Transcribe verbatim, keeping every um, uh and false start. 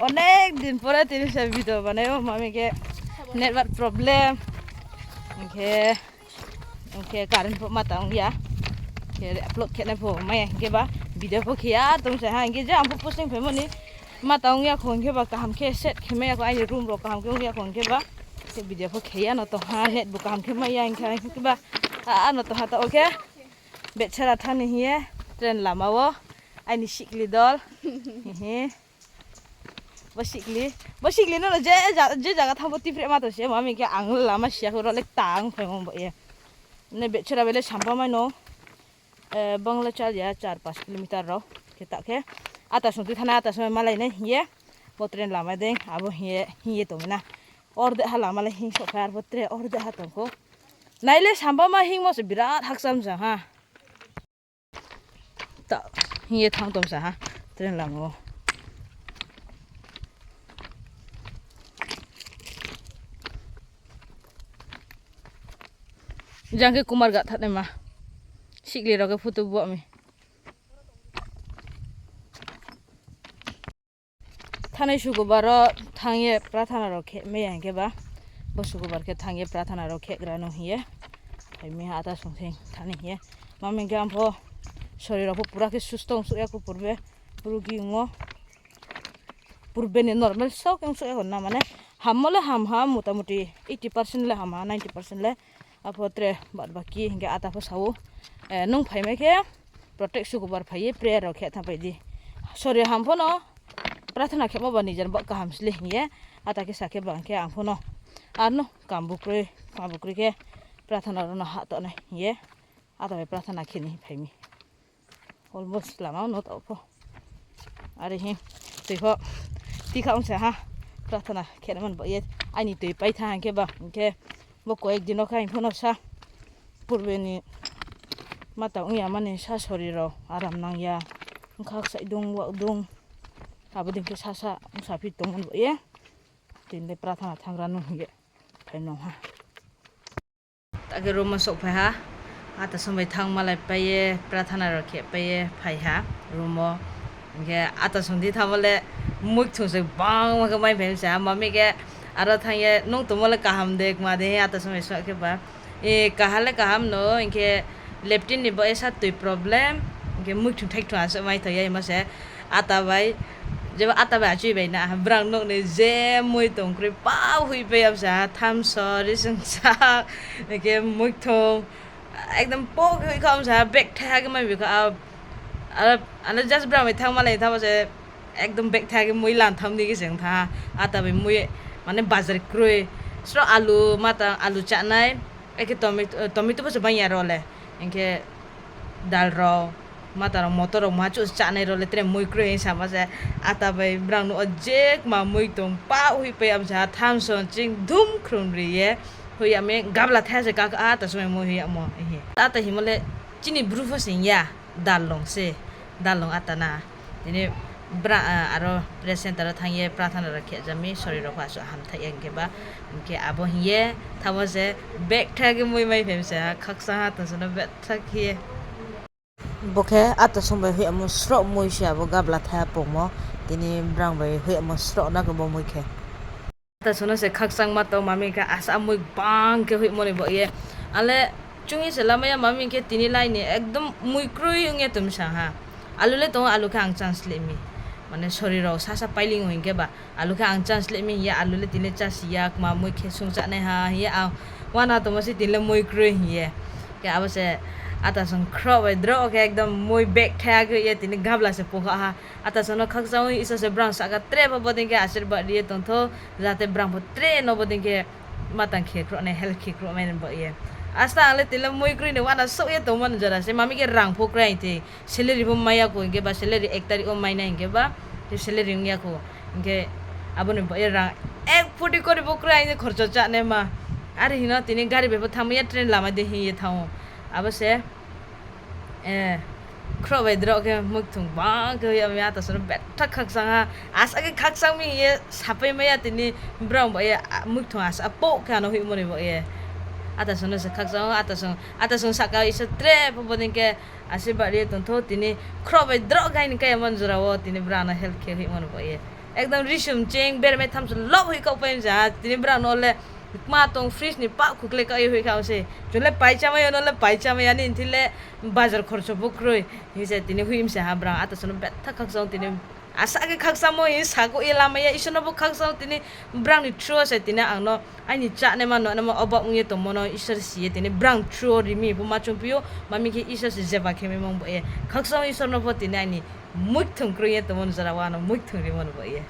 অনেক দিন পরে tini se video banai o, mami khe network problem. Hing khe, hing khe current pho ma tang ya. Khe upload khe nai pho mai ya hing khe ba video pho khe ya tong se ha. Hing khe je ang pho posting phaimo ni ma tang ya kho hing khe ba kaham khe set khe mai ya kho, aini room rao kaham khe ong ya kho hing khe ba. Khe video pho khe ya no tong ha, net bo kaham khe mai ya hing khe ba. A, a no tong ha taoh khe. Bechara thanng ni hing ye train lama wo aini sikli dol. Hihi. Bo sikli, bo sikli no je, je zaga thanng bo tipreh ma tong se, mami khe ang lama si ya kho, rao le tang phaimo bo ye. Ne bechara bai le sampha mai no, bang le chal ya char panch kilometer rao khe ta khe. Ata song tui thanng nai, ata song malai nai hing ye, bo train lama dei abo hing ye, hing ye tong na. Ordek ha lama le hing souhphai, arphuh tre ordek ha tong kho. Nai le sampha ma hingmo se birat hakcham sa ha. Ta, hing ye thanng tong sa ha, train lama wo. Jang khe Kumarghat thanngnaima. Sikli rao khe photo buag mi. Thanngnai sukubar wo thanng ye prathana rao khe mai ya hing khe ba, bo sukubar khe thanng ye prathana rao khe gra no hing ye phai mi ha, ata song thing thanng ni hing ye. Mami khe ang pho sori rao pho pura khe susto ong souh ya kho purbe, rugi ong o. Purbe ni normal so khe ong souh ya kho na, mane hammo le ham ha, motamuti eighty percent le ham ha, ninety percent le. Apho tre bad baki hing khe ata pho sa ou, nung phaimai khe protect sukubar phai ye prayer rao khe thanngpai di. Sori ham pho no prathana khemo ba nijer ba kaham sle hing ye, ata khe sa khe ba hing khe ang pho no. Ar no kam bukroi, kam bukroi khe prathana rao no hah tongnai hing ye, ata bai prathana khe ni phai mi. Almost lama no taoh pho. Are hing, tui pho, tikha ong sa ha, prathana khe na man ba ye, aini tui pai thanng hing khe ba, hing khe, bo koyek din no kha hing pho no sa, purbe ni mata ong ya mani sa sori rao aram nang ya, bkha ksaih dung, wak dung, abo dei khe sasa ong sa phi tongmo ba ye, tini le prathana thanng gra no hing ye, phai nung ha. Ta khe room wo souhphai ha. Ata song bai thanng malai pai ye, prathana rao khe pai ye phai ha room wo. Hing khe ata song di thanngmo le muikthung se bangma khe mai phai mi sa ha. Mami khe aro thanng ye, nung tongmo le kaham de, kma de, hing ata song bai song khe ba. E, kaham le kaham no, hing khe latrine ni bo esa tui problem, hing khe muikthung thaikthung asuh mai thoi ya hingmo se. Ata bai, jeba ata bai achui bai na, brang nouh ni je mui tong kroi, pa hoihpai ya sa ha, thamso, risingsa, hing khe muikthung, ekdom po khe hoih kha sa ha, bag thaiha khe mai bi kha, a, ano just brang bai thanng malai thanngmo se, ekdom bag thaiha khe mui lan tham ni khe se ong thanng ha, ata bai mui, mane bazar kroi, sro alu, mata alu chánai, akhe tomato, tomato pho se bang ya ro le, hing khe dal rao, mata rao, motor rao, ma chouh chánai rao le tre mui kroi hing samo se, ata bai brang nouh wo je kma mui tong, pa hoihpai ya sa ha, thamso ching dhum khrung ri ye, hoih ya mi gabla thaiha se kha, ata somoi mui hoih yamo, hing. Ata hingmo le chini bru pho sing ya, dalong se, dalong ata na. Tini bra, a, aro prayer centre wo thanng ye prathana rao khe ja mi, sori rao pho asuh hamthaih ya hing khe ba, hing khe abo hing ye thanngmo se, bag thaiha khe mui mai phai mi sa ha, khakchang ha tong se no bag thaiha khe. Bo khe ata song bai hoih yamo sroh mui se abo gabla thaiha pungmo, tini brang bai hoih yamo sroh na khe bo mui khe. Ata song no se khakchangma tong, mami khe asa mui bang khe hoihmo ni baoh ye. Ale chung ye se lamai ya, mami khe tini lai ni ekdom mui kroi ong ye tong mi sa ha. Alu le tong, alu khe ang chance le mi. Mane sori rao sasa pailing o hing khe ba, alu khe ang chance le mi hing ye, alu le tini le chasi ya, kma mui khe sung chánai ha hing ye, ang uana tongmo se tini le mui kroi hing ye. Khe abo se ata song khroh bai droh khe ekdom mui bag thaiha khe ye tini gabla se pungkha ha. Ata song no khakchang o, Isor se brang sahka tre pho bodei khe asirbad ri ye tong thou, jate brang pho tre no bodei khe matang khe khroh nai, help khe khroh mai ni baoh ye. Asta ang le tini le mui kroi ni uana souh ye tongmo ni jora se, mami khe rang pho krai thei, salary pho mai ya kho hing khe ba, salary ek tarik wo mai nai hing khe ba, khe salary ong ya kho. Hing khe abo ni baoh ye rang ek phuti kori pho krai ni khorcho chánaima. Are hing no tini gari bai pho thanngmai ya, train lama dei hing ye thanng ou. Abo se, khroh bai droh khe muikthung bang khe hoih ya mi, ata song no betha khakchang ha. Asa khe khakchang mi hing ye sapai mai ya tini brang baoh ye, a, muikthung asa pouh khe ano hoihmo ni baoh ye. Ata song no se khakchang o, ata song, ata song sahka Isor tre pho bodei khe asirbad ri ye tong thou, tini khroh bai droh khe aini kaiya man jora wo tini brang no help khe hoihmo ni baoh ye. Ekdom risum cheng bermai tham se lob hoih kaoh pai se ha. Tini brang no le kma tong fridge ni pah khukle kaoh ye hoih kha se. Chung le paichamai ya, no le paichamai ya, nini thing le bazar khorcho bo kroi. Hing se tini hoih mi se ha brang, ata se no betha khakchang tini. Asa khe khakchangmo hing sakouh ye lamai ya, Isor no pho khakchang tini brang ni through se tini ang no aini chánaima nuhnaima obaoh ong ye tongmo no Isor si ye tini brang through wo ri mi pho ma chungphi ou, ma mi khe Isor se jeba khe maimo bo ye. Khakchang Isor no pho tini aini muithung kroi ye tongmo no jora wo ano muithung rimo no bo ye.